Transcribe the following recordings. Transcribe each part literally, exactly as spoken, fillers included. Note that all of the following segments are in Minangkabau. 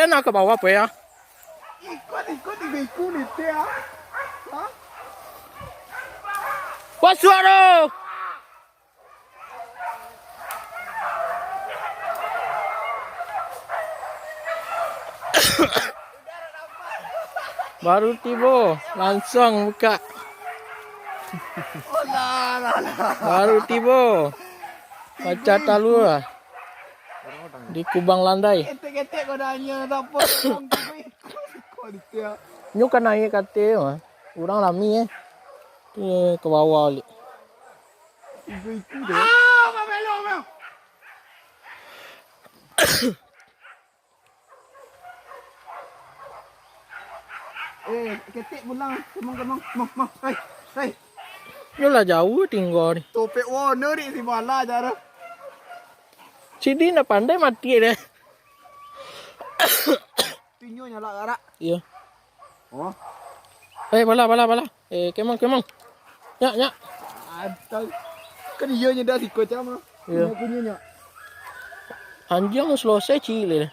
Nak ka bawah apo yo? Ikut, ikut, ikut, ikut, ikut, yo. Hah? Wah, suaro! Baru tibo, lansuang buka. Baru tibo, pacah talua di Kubang Landai. Ketek-ketek kau dah nyo, siapo? Nyo ka naiak ka ateh mah. Urang rami, eh. Tu ka bawah baliak. Iku-iku tu. Eh, ketek pulang. Kemang, kemang, kemang. Hei, hei. Yo lah jauah tingga ni. Topek warna di si bala cara. Cidi nak pandai mati deh. Tinyo nyalak garak. Iyo. Oh. Eh, bala, bala, bala. Eh, kemang, kemang. Nyak, nyak. Antai. Kan iyo nyo dah siko cam lah. Iyo. Punyo nyo nyak. Anjiang selesai cilik deh.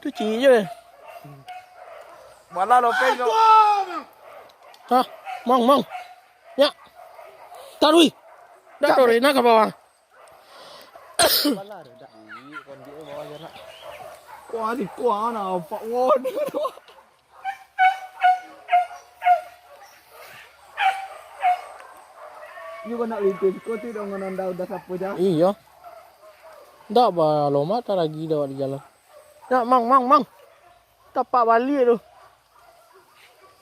Tu cilik je. Bala lopeng kau. Hah? Mang, mang. Nyak. Taruih. Dah taruih, nak ka bawah. Wah, si kuah nampak. Wah, dia tu. Nyo kau nak lintuih siko tu dong, nan dah, dah sapo ja. Iyo. Ndak ba loma taragi dah di jalan. Nyak, mang, mang, mang. Tapak baliak tu.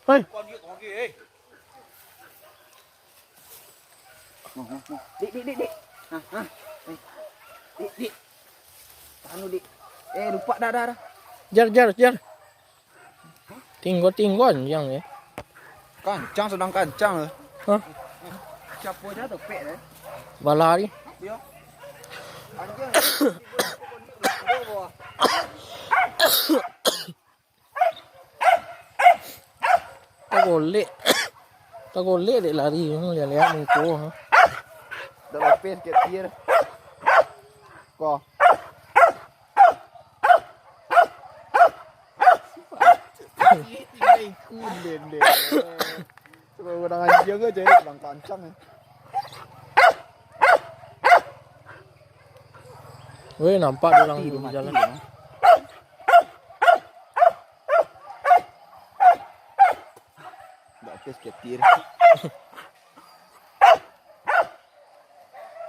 Hei. Dik, dik, dik, dik. Ha, ha. Eh. Dik, dik. Tahan dulu, dik. Eh, lupa dah, dah, dah. Jar, jar, jar. Tingga-tingga anjiang, eh. Kancang, sadang kancang, eh. Hah? Siapo ja topek, eh? Bala ni. Yo. Anjiang. Tagolek. Tagolek dek lari, lihat-lihat muko, ha. Dah lapeh sakik ati. Ko. Tingga ikun dendek. Sebab urang anjiang aja, urang kancang, eh. Weh, nampak dia orang di jalan. Ndak kes ketir.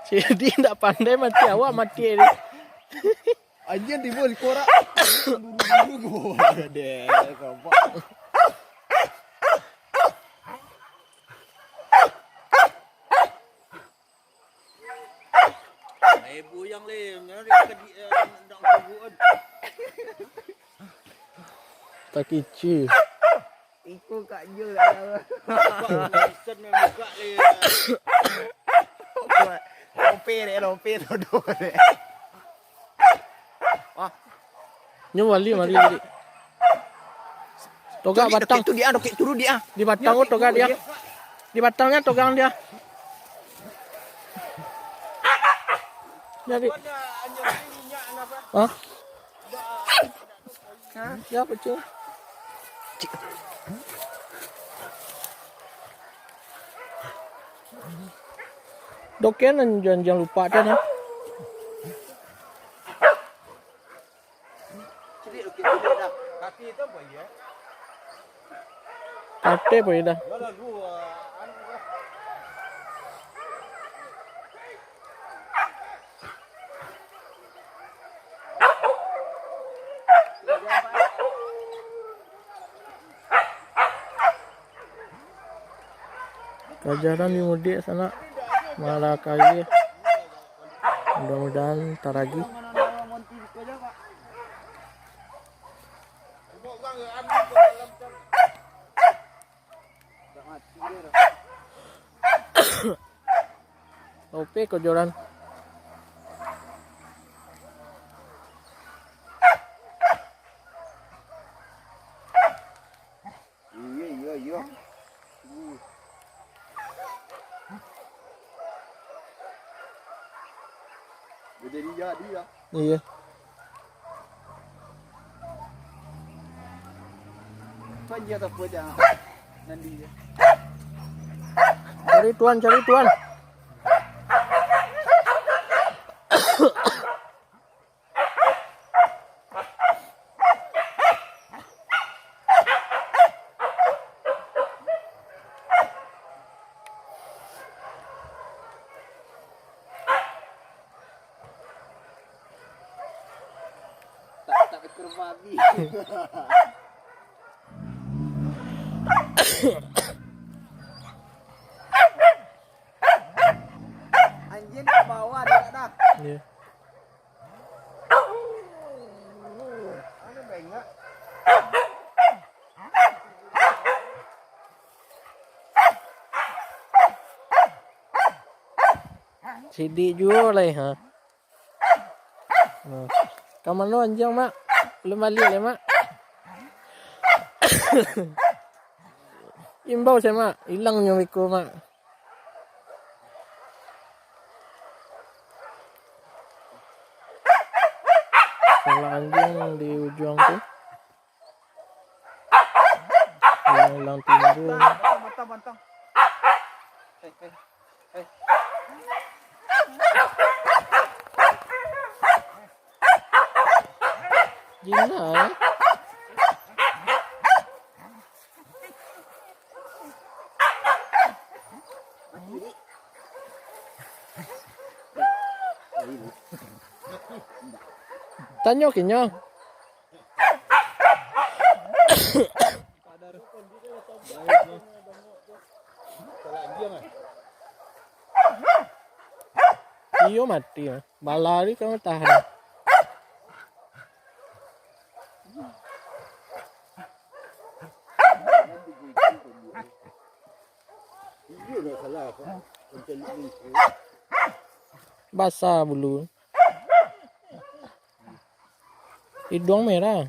Jadi ndak pandai mati, awak mati ni. Anjiang tibo di korak. Dulu-dulu gua deh, nampak. Eh, buyang leh, nyo di kedi, eh, ndak kubuan. Takici. Iko Kak Jo lah. Bang, Wilson main buka leh. Lope dek, lope todo dek. Ah, Nyo baliak mari, baliak. Togak batang. Dokek tu dia, dokek turu dia. Di batang tu togak dia. Di batangnya togang dia. Jadi. Hah? Ya, kucing. Doken, jangan, jangan lupa kan, ya. Kaki itu apa ya? Kate apa ya dah? Kajaran di mudik sanak, malah kali. Mudah-mudahan taragi. Oke, kojoran. Iya, iya, iya. Jadi, jadi, ya. Iya. Cari tuan, cari tuan. Tak, tak ekor babi. Anjing ka bawah dia dah. Iya. Sidik juo lai, ha. Nah. Ka mano anjiang, Mak? Alun baliak lai, Mak? Imbau sajo, Mak. Ilang nyo beko, Mak. Salah anjiang di ujuang tu. Ilang-ilang timbul. Bantang, bantang, bantang. Hei, hei. Hei. Jinak, eh. Tanyo ka inyo. Iyo mati, ah. Bala ni ka tahan. Basah bulu. Iduang merah.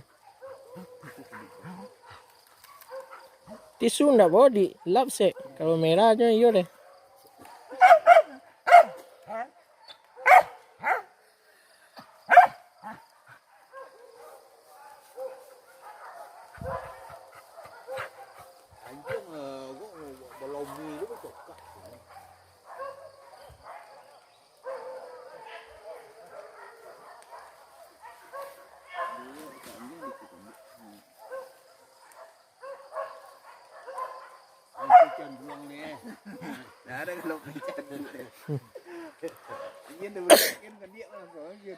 Tisu ndak bawa di lap sek. Kalau merah aja iyo deh. Nah, ada kalau macam tu deh. Iya, dah berpikir ke dia langsung aja.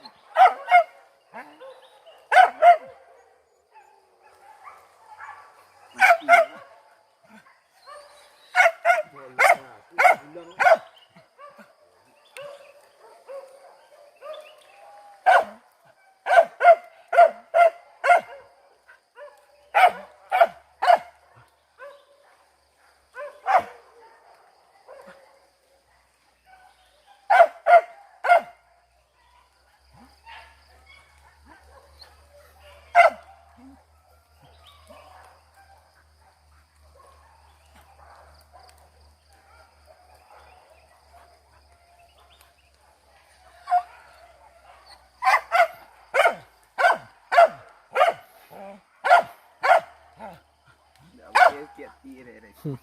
Dah, okey, okey, hati dia, dia. Hmm.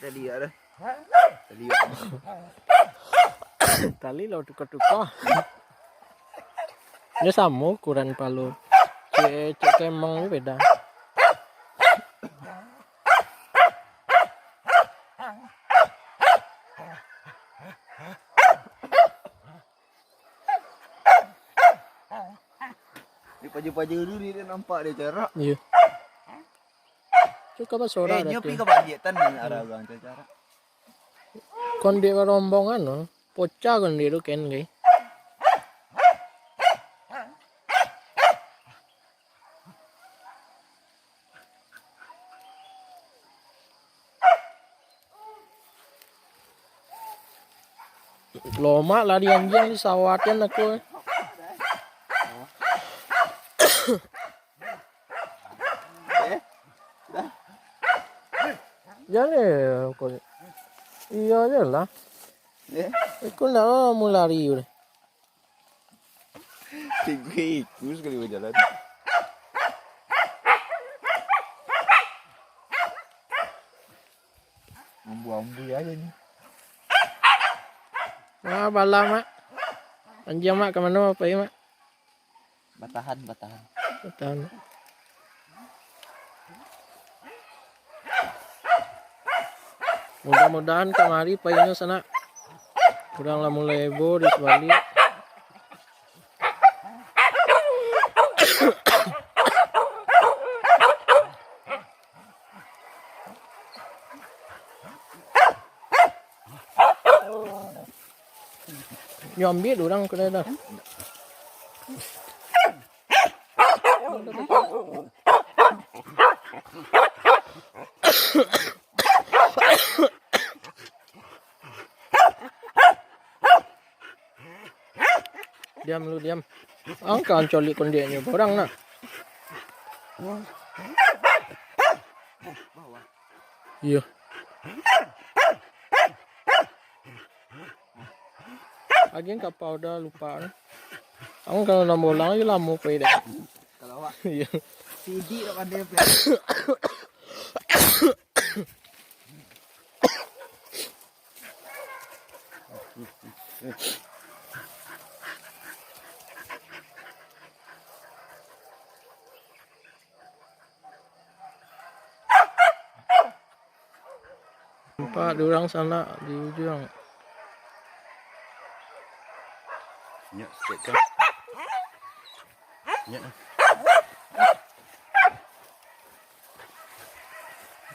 Tali ada. Tali ada. Tali lah tukar-tukar. Dia samo ukuran palu. Cek, cek kemang ni beda. Di paja-paja dulu ni dia nampak dia carak. Iya. Tu ka basorak. Eh, nyo pi ka baliak tan ni arah urang tu carak. Kondek rombongan tu, pocah kondek tu ken gai. Lomak lah di anjiang di sawah kan aku. Jan eh, kau. Iya je lah. Eh? Aku ndak mau lari udah. Tigo ikua sakali bajalan. Ambui-ambui aja ni. Wah, bala, Mak. Anjiang, Mak, ka mano pai, Mak? Batahan, batahan. Batahan. Mudah-mudahan kamari painyo sanak. Urang lah mulai heboh di sabalik. Nyo ambiak urang kedai dah. Diam lu, diam. Angka ancolik kondiaknyo, barang nah. Iyo. Agian kapau dah lupa nah. Ang kalau nambah ulang lagi lamo pai dah. Kalau awak Iyo. Sidik tak pandai apa. Nampak di urang sanak di ujuang. Nyak, sikit kan. Nyak.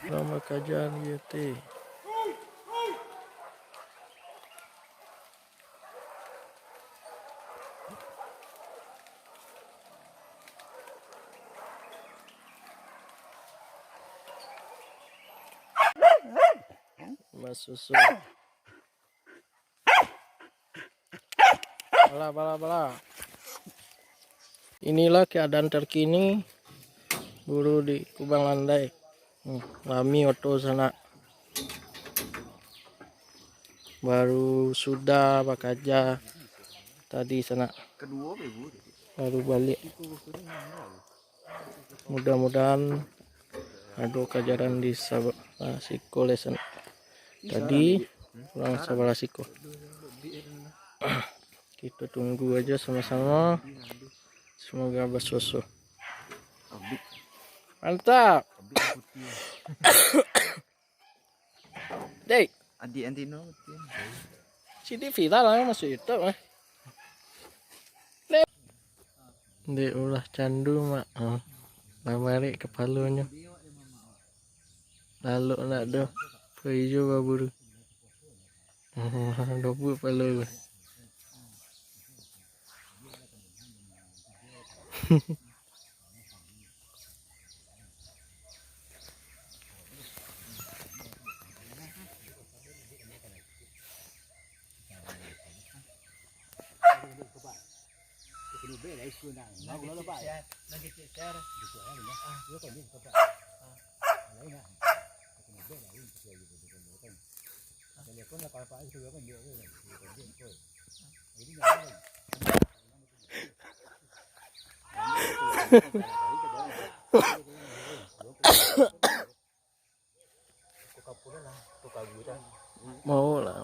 Nama kajan G T. Basusu. Bala, bala, bala. Inilah keadaan terkini buru di Kubang Landai. Hmm, rami oto sanak. Baru sudah bakaja tadi sanak. Baru baliak. Mudah-mudahan ado kajaran di sab-, ah, siko lesen. Tadi urang sabalah siko. Kita tunggu aja sama-sama. Semoga basusu. Mantap. Dek. Adik Antino. Sidi viral lah masuk YouTube lah. Dek ulah candu, Mak. Ha. Lah marek kapalonyo. Lalok nak doh. Paijo baburu. Dobuk palo tu. Mau lah.